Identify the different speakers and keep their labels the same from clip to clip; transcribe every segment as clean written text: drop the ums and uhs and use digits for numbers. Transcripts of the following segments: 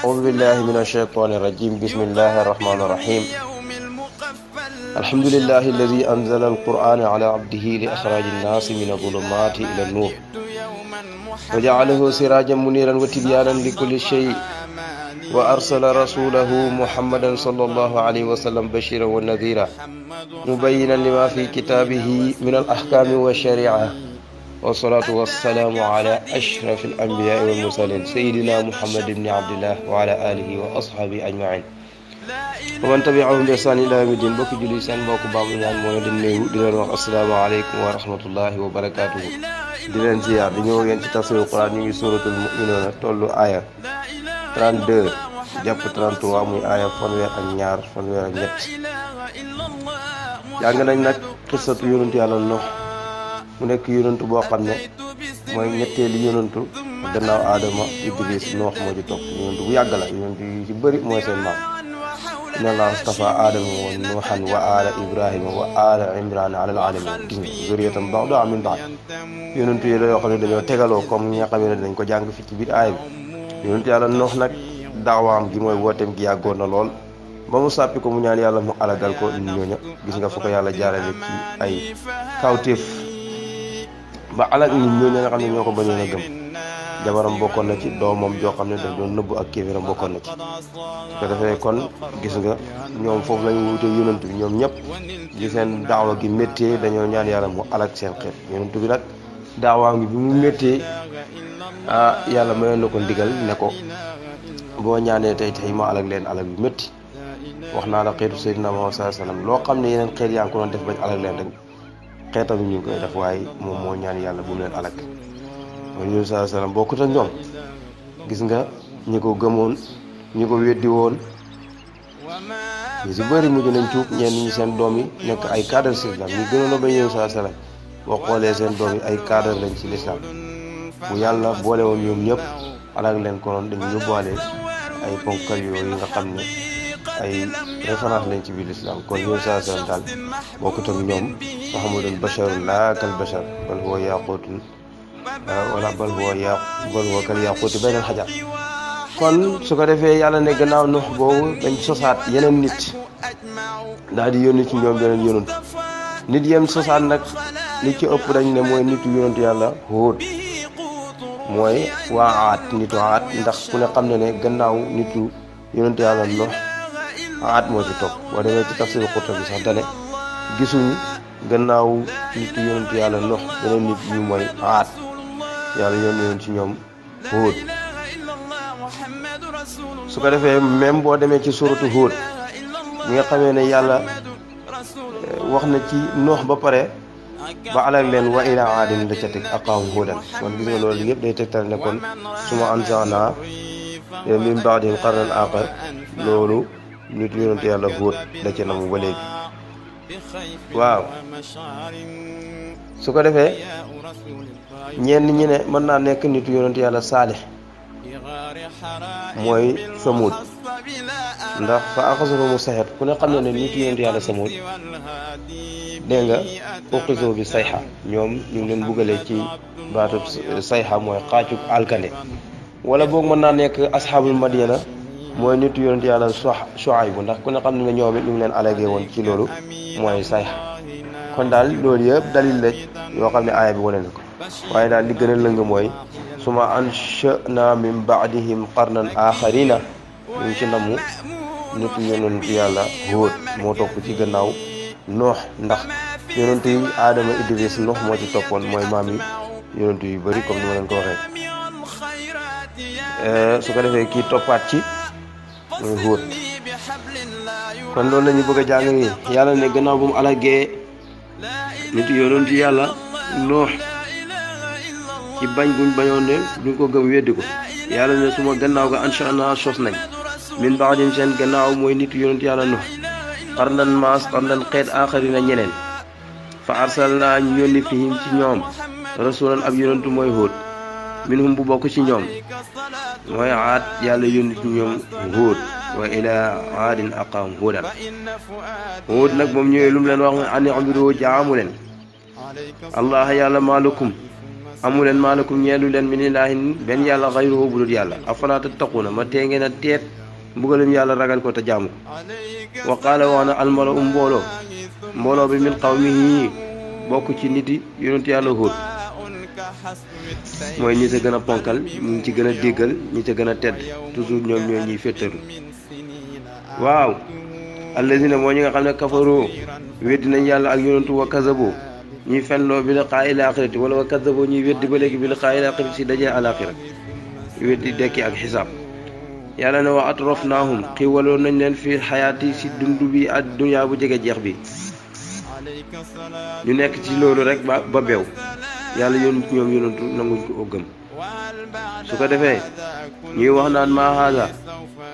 Speaker 1: أعوذ بالله من الشيطان الرجيم. بسم الله الرحمن الرحيم. الحمد لله الذي أنزل القرآن على عبده لإخراج الناس من الظلمات إلى النور وجعله سراجا منيرا وتبيانا لكل شيء وأرسل رسوله محمدا صلى الله عليه وسلم بشيرا ونذيرا مبينا لما في كتابه من الأحكام والشريعة والصلاة والسلام على أشرف الأنبياء والمرسلين سيدنا محمد بن عبد الله وعلى آله وأصحابه أجمعين ومن تبعهم بإحسان إلى يوم الدين. bokk julli seen mbokk Babou Niane moo leen di nuyu di leen wax asalaamaaleykum wa rahmatullahi wa barakaatuhu. di leen ziar di ñëw ak yéen ci tafsiru Quran. ñu ngi suuratul mu'minuuna tollu aaya 32 jàpp 33 muy aaya fanweer ak ñaar fanweer ak ñett. jàng nañ nag xissatu yonentu yàlla Nuux mu nekk yonentu boo xam ne mooy ñetteelu yonentu gannaaw Aadama Idris Nuux moo ci topp. yonentu bu yàgg la yonentu yu ci bëri mooy seen maam. inna Allaha astafa Aadama wa Nuuhan wa aala Ibrahima wa aala Imraan ala al-aalamiin. gis nga zurriyatan ba'duhaa min ba'd. yonentu yi la yoo xam ne dañoo tegaloo comme ñi nga xam ne dañ ko jàng fi ci biir aaya bi. yonentu yàlla Nuux nag daawaam gi mooy wooteem gi yàggoon na lool ba mu sàppi ko mu ñaan yàlla mu alagal ko nit ñooña. gis nga fu ko yàlla jaarale ci ay kawtéef ba alag nit ñooña nga xam ne ñoo ko bañoon a gëm. jabaram bokkoon na ci, doomam joo xam ne daf doon nëbbu ak kéeféram bokkoon na ci. su ko defee kon gis nga ñoom foofu lañu wute yonent bi. ñoom ñëpp gi seen daawa gi méttee dañoo ñaan yàlla mu alag seen xeet. yonent bi nag daawaam gi bi mu méttee yàlla mayoon na ko ndigal ne ko boo ñaanee tey ma alag leen alag yu métti. wax naa la xeetu Seydina Muhammad sallallahu alayhi wasallam loo xam ne yeneen xeet yaa ngi ko doon def bañ alag leen rek xeetam ñu ngi koy def, waaye moom moo ñaan yàlla bu mu leen alag. mooy ñun sallallahu alayhi wasallam bokkut ak ñoom. gis nga ñi ko gëmoon ñi ko weddi woon ñu si bëri mujj nañ tuub. ñenn ñi seen doom yi nekk ay cadre ci l'islam. ñu gënoon a bañ ñun sallallahu alayhi wasallam boo xoolee seen doom yi ay cadre lañ ci l'islam. bu yàlla boole woon ñoom ñëpp alag leen ko noonu dañu yóbbuwaale ay ponkal yooyu nga xam ne ay référence lañ ci biir l'islam. kon ñun sallallahu alayhi wasallam daal bokkut ak ñoom. Muhammadun basharun laa kal bashar bal huwa yaqutun wala bal huwa kal yaquuti baynal hajar. kon su ko defee yàlla ne gannaaw Nuux boobu dañ sosaat yeneen nit daal di yónni ci ñoom yeneen yonantu. nit yem sosaat nag li ci ëpp dañ ne mooy nitu yonantu yàlla Huud, mooy waa Aad, nitu Aad. ndax ku ne xam ne ne gannaaw nitu yonantu yàlla Nuux Aad moo ci topp. boo demee ci tafsir Qurtubi sax dane gisuñu gannaaw nitu yonantu yàlla Nuux beneen nit yu mooy Aad. yàlla yónni woon ci ñoom Huud. su ko defee même boo demee ci suratu Huud ñi nga xamee ne yàlla wax na ci Nuux ba pare ba alag leen wa ila aadin la ca teg aqaahum huudan. kon gis nga loolu yëpp day tegtal ne kon suma anzalnaa min ba'dihim qarnan aaxar loolu nit yonent yàlla Huud da ca namu ba léegi. waaw su ko defee ñenn ñi ne mën naa nekk nitu yonent yàlla Saalix, mooy Samuud. ndax fa axasahumu sayhat ku ne xam ne nitu yonent yàlla Samuud dégg nga uqizu bi sayha. ñoom ñu ngi leen buggalee ci baatub sayha mooy xaacub alkande. wala boog mën naa nekk asxaabul Madyana, mooy nitu yonent yàlla Shuayb ndax ku ne xam ne ñoom it ñu ngi leen alagee woon ci loolu mooy sayha. kon daal loolu yëpp dalil la yoo xam ne aaya bi wane na ko. waaye daal li gën a lëng mooy suma ansha'na min ba'dihim qarnan axarina. ñu ngi ci namu nitu yonentu yàlla Huud moo topp ci gannaaw Nuux. ndax yonentu yi Aadama Idris Nuux moo ci toppoon, mooy maam yi yonentu yu bëri comme ni ma leen ko waxee. su ko defee kii toppaat ci muy Huud. kon loolu la ñu bëgg a jàng nii. yàlla ne gannaaw bu mu alagee nitu yonentu yàlla Nuux ci bañ guñ bañoon ne duñ ko gëm weddi ko. yàlla ne suma gannaaw ga ansha'na sos nañ min ba'dim seen gannaaw mooy nitu yonentu yàlla Nuux qarnan xeet aaxarina ñeneen. fa arsalna ñu yónni fihim ci ñoom rasulan ab yonentu mooy Huud. minhum bu bokk ci ñoom mooy Aad. yàlla yónni ci ñoom Huud. wa ila aadin aqaahum huudan. Huud nag moom ñëwee lu mu leen wax mooy an i'budu jaamu leen allah yàlla maalakum amu leen maalakum ñeelu leen min ilaahin benn yàlla xayruhu bu dul yàlla afalaa tattaquuna ma tee ngeen a teet mbugalum yàlla ragal ko te jaamu ko wa qaala wax na almala mbooloo bi min qawmihi bokk ci nit yi yonent yàlla Huud mooy ñi ca gën a ponkal ñi ci gën a déggal ñi ca gën a tedd toujours ñoom ñoo ñuy féttaru waaw allazina moo ñi nga xam ne kafaroo weddi nañ yàlla ak yonentu wa kazabo ñuy fenloo bi liqaa'il aaxirati wala wa kazabo ñuy weddi ba léegi bi liqaa'il aaxirati si dajee alaaxira weddi dekki ak xisaab yàlla ne wa atrafnaahum xiiwaloon nañ leen fi xayaati si dund bi ak dunya bu jege jeex bi ñu nekk ci loolu rek ba beew yàlla ñoom yonentu nanguñ ko gëm su ko defee ñuy wax naan maa haada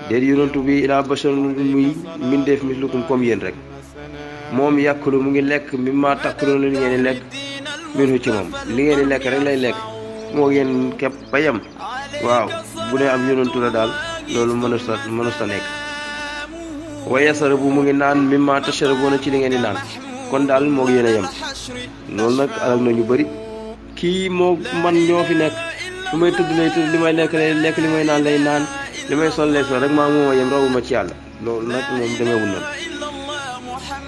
Speaker 1: déet yonentu bi ilaa basharun muy mbindeef mislukum comme yéen rek moom yàkkulu mu ngi lekk mi ma takkuloon li ngeen di lekk minu ci moom li ngeen di lekk rek lay lekk moo ngeen képp ba yem waaw bu ne am yonentu la daal loolu mënusta nekk wa yasrabu mu ngi naan mi ma tashrabuuna ci li ngeen di naan kon daal moo yéen a yem loolu nag alal na ñu bëri kii moo man ñoo fi nekk lu may tëdd lay tëdd li may lekk lay lekk li may naan lay naan li may sol lay sol rek maa mooma yem rawuma ci yàlla loolu nag moom demeewul noonu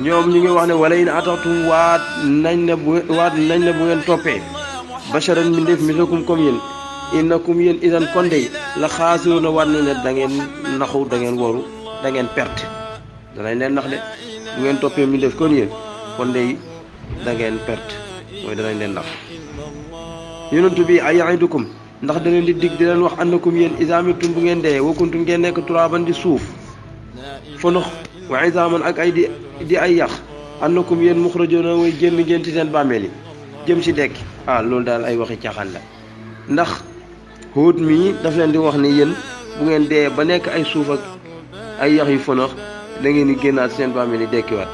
Speaker 1: ñoom ñu ngi wax ne wala in ataxtum waat nañ ne bu ngeen toppee basharan min def mislakum comme yéen innakum yéen idan kon dey la xaasiroo na waat nañ ne da ngeen naxu da ngeen woru da ngeen perte danañ leen nax de bu ngeen toppee mi def kon yéen kon dey da ngeen perte mooy danañ leen nax yonentu bi ay ya'idukum ndax da leen di dig di leen wax annakum yéen izaa mittum bu ngeen dee wa kuntum ngeen nekk turaaban di suuf fonox wa izaaman ak ay di ay yax annakum yéen muxrajuuna way génn ngeen ci seen bàmmeel yi jëm ci dekki loolu daal ay waxi caaxaan la ndax Huud mii daf leen di wax ni yéen bu ngeen dee ba nekk ay suuf ak ay yax yu fonox da ngeen di génnaat seen bàmmeel yi dekkiwaat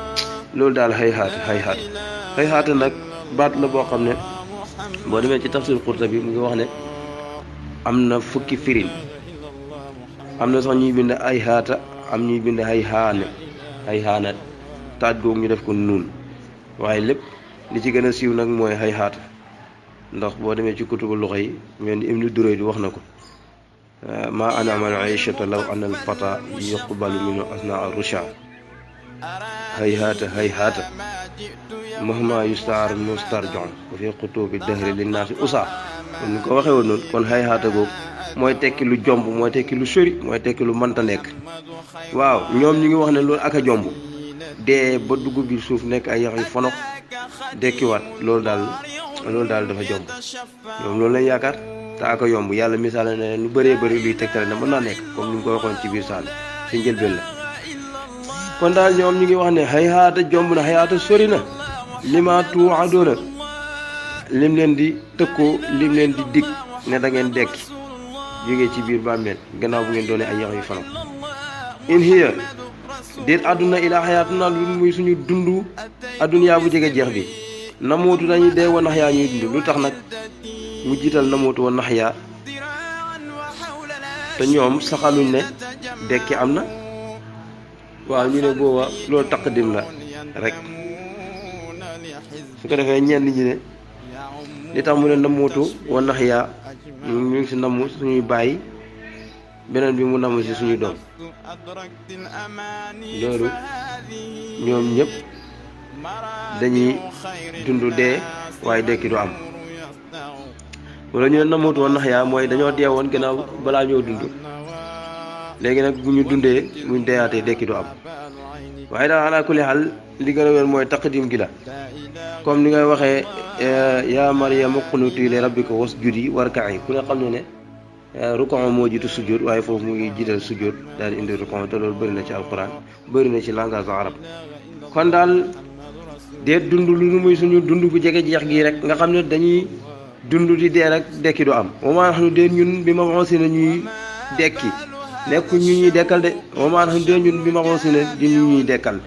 Speaker 1: loolu daal xëy nag baat la boo xam ne boo demee ci tafsir Qurtubi mu ngi wax ne am na fukki firin am na sax ñuy bind ay haata am ñuy bind ay xaana taaj googu ñu def ko nuun waaye lépp li ci gën a siiw nag mooy ay haata ndax boo demee ci kutubu luxa yi mel ni Ibnu Durayd wax na ko ma an'ama al-'ayshata law anna al-fata yuqbalu minhu asnaa ar-rusha hayhaata mahma yustaar mustarjon wa fi xutubi dahri linnaasi usa kon ni ko waxee woon noonu kon hayhaata googu mooy tekki lu jomb mooy tekki lu sori mooy tekki lu mënta nekk waaw ñoom ñu ngi wax ne loolu ak a jomb dee ba dugg biir suuf nekk ay yax yu fonox dekkiwaat loolu daal dafa jomb ñoom loolu lañ yaakaar te ak a yomb yàlla misaal ne lu bëree bëri luy tegtale ne mën naa nekk comme ni mu ko waxoon ci biir saal si njëlbeen la kon daal ñoom ñu ngi wax ne hayhaata jomb na hayhaata sori na lima tuu'aduuna lim leen di tëkkoo lim leen di dig ne da ngeen dekki jógee ci biir bàmmeel gannaaw bu ngeen doonee ay yax yu fanam in hiya déet àdduna ilaa xayaatuna lu muy suñu dund adduniyaa bu jege jeex bi namootu dañuy dee wa nax yaa ñuy dund lu tax nag mu jiital namootu wa nax yaa te ñoom saxaluñ ne dekki am na waaw ñu ne booba loolu taqdim la rek su ko defee ñenn ñi ne li tax mu ne namootu wa nax yaa ñu ngi si namm suñuy bàyyi beneen bi mu namm si suñuy doom loolu ñoom ñëpp dañuy dund dee waaye dekki du am wala ñu ne namootu wa nax yaa mooy dañoo dee woon gannaaw balaa ñoo dund léegi nag bu ñu dundee buñ deeyaatee dekki du am waaye daal ala kulli xaal li gën a wér mooy taqdim gi la comme ni ngay waxee yaa Maryama qunuti li rabbika wasjudi warka'i ku ne xam ne rukon moo jiitu sujjóot waaye foofu mu ngi jiital sujjóot daal di indi rukon te loolu bëri na ci alquran bëri na ci langage arab kon daal dee dund lu muy suñu dund bu jege jeex gii rek nga xam ne dañuy dund di dee rek dekki du am wamaa nax nu dee ñun bi ma xonsi na ñuy dekki nekku ñu ñuy dekkal de wamaa nax nu dee ñun bi ma xonsi na di ñu ñuy dekkal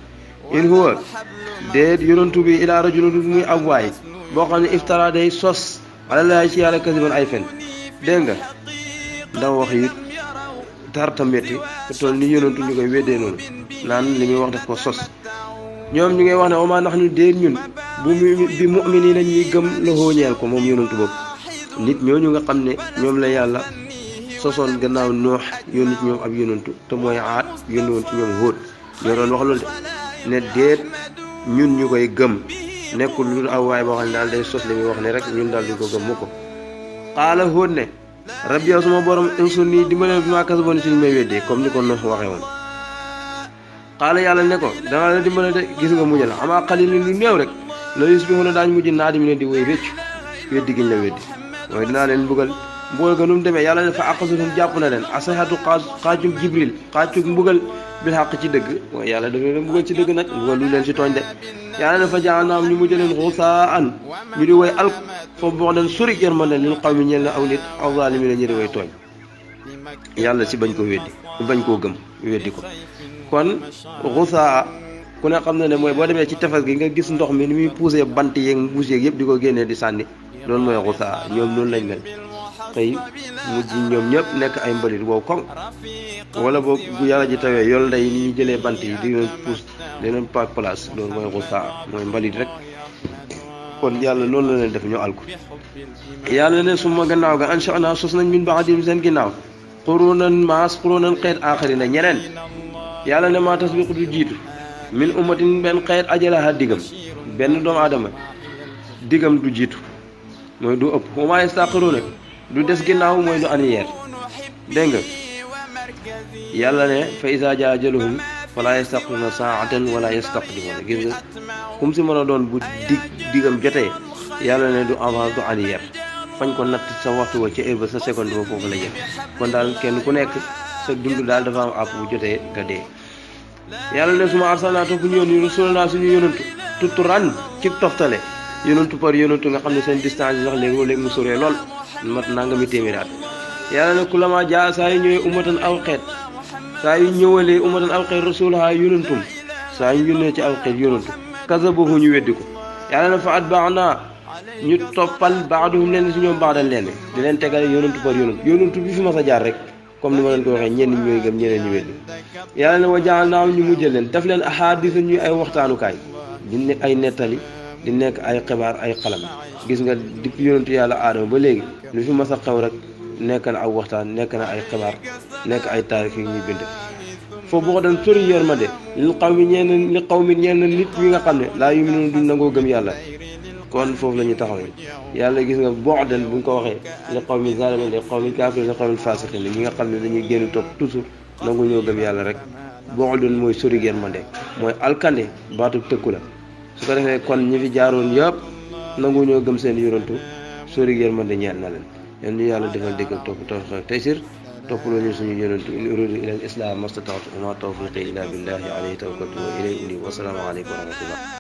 Speaker 1: in huwa déet yonantu bi ilaa rajulun du muy ab waay boo xam ne iftara day sos alalaay ci yàlla kasiban ay fen dégg nga ndax wax it tarta metti te toll ni yonantu ñu koy weddee noonu naan li muy wax daf ko sos ñoom ñu ngay wax ne wamaa nax nu déet ñun bi mu'miniina ñuy gëm la ñeel ko moom yonantu boobu nit ñooñu nga xam ne ñoom la yàlla sosoon gannaaw noox yónni ci ñoom ab yonantu te mooy aat yónni woon ci ñoom Hóot ñoo doon wax loolu de ne déet ñun ñu koy gëm nekkul lu aw waay boo xam ne daal day sos li muy wax ne rek ñun daal duñ ko gëm mu ko xaala Hóot ne rabbi yow sama borom insurnii dimbale bi maa kasaboon suñu may weddee comme ni ko noox waxee woon xaala yàlla ne ko danaa la dimbale de gis nga mujj la amaa xalil lu néew rek la yusbihuna daañ mujj naa di mu ne di woy réccu weddi giñ la weddi mooy dinaa leen mbugal ga nu mu demee yàlla ne fa aqasuhum jàpp na leen asahatu xaacum jibril xaacum mbugal bil xaq ci dëgg mooy yàlla dafa leen mbugal ci dëgg nag mbugal lu leen si tooñ de yàlla ne fa jaanaam ñu mujj leen xusaan ñu di woy alk foofu boo leen sori yërmande lil qawmi ñeel na aw nit aw zaalimiina ñu di woy tooñ yàlla si bañ ko weddi bañ koo gëm weddi ko kon xusaa ku ne xam na ne mooy boo demee ci tefes gi nga gis ndox mi ni muy poussé bant yeeg mbuus yeeg yëpp di ko génnee di sànni loolu mooy xusaa ñoom noonu lañ mel xëy mujj ñoom ñëpp nekk ay mbalit wow koŋ wala boog bu yàlla ji tawee yool nday ni ñu jëlee bant yi di leen pousse di leen pa place loolu mooy xusaa mooy mbalit rek kon yàlla loolu la leen def ñu alku yàlla ne suma gannaaw ga ansha'naa sos nañ min ba'dihim seen ginnaaw qurunan xeet aaxarina ñeneen yàlla ne maa tasbiqu du jiitu min ummatin benn xeet ajalaha digam benn doomu aadama digam du jiitu mooy du ëpp wa maa yastaxiruuna du des ginnaaw mooy du aniyeer dégg nga yàlla ne fa izaa jaa ajaluhum falaa yastaxiruuna saa'atan wala yastaqdimuuna gis nga kum si mën a doon bu digam jotee yàlla ne du avance du aniyeer fañ ko natt sa waxtu wa ca heure ba sa seconde ba foofu la yem kon daal kenn ku nekk sa dund daal dafa am àpp bu jotee nga dee yàlla ne suma arsalnaa topp ñu yoon rusulanaa suñu yonantu tutturan ci toftale yonantu par yonantu nga xam ne seen distance yi sax léegi mu soree lool mat nangami téeméeri at yàlla ne kulama jaa saa yu ñëwee ummatan aw xeet saa yu ñëwalee ummatan aw xeet rasulaha yonantum saa yu yónnee ci aw xeet yonantu kazabuhu ñu weddi ko yàlla ne fa atba'naa ñu toppal baaduhum leen si ñoom baadal leen di leen tegale yonantu par yonantu bi fi mas a jaar rek comme ni ma leen ko waxee ñenn ñooy gëm ñeneen ñu weddi yàlla ne wa ja'alnaahum ñu mujjal leen daf leen ahaadiisa ñuy ay waxtaanukaay di nekk ay nettali di nekk ay xibaar ay xalam gis nga depuis yonentu yàlla aadama ba léegi lu fi mas a xew rek nekk na aw waxtaan nekk na ay xibaar nekk ay taarix yu ñuy bind foofu boo ko doon sori yërmande li xaw mi ñeen nit ñi nga xam ne laa yu'minuuna duñ nangoo gëm yàlla kon foofu la ñuy taxawee yàlla gis nga bu'dan bu ñu ko waxee li qawmin zaalimiin li qawmin kaafiriin li qawmin faasiqiin ñi nga xam ne dañuy génn topp toujours nangu ñoo gëm yàlla rek bu'dan mooy sori yërmande mooy alkande baatu tëkku la su ko defee kon ñi fi jaaroon yëpp nangu ñoo gëm seen yonantu sori yërmande ñeel na leen yal ñu yàlla defal déggal topp tawfiq taysir topp loo ñu suñu yonantu in uriidu illa al-islaah mastata'tu wa maa tawfiiqii illaa billaahi alayhi tawakkaltu wa ilayhi uniib wa salaamu aleykum wa rahmatullah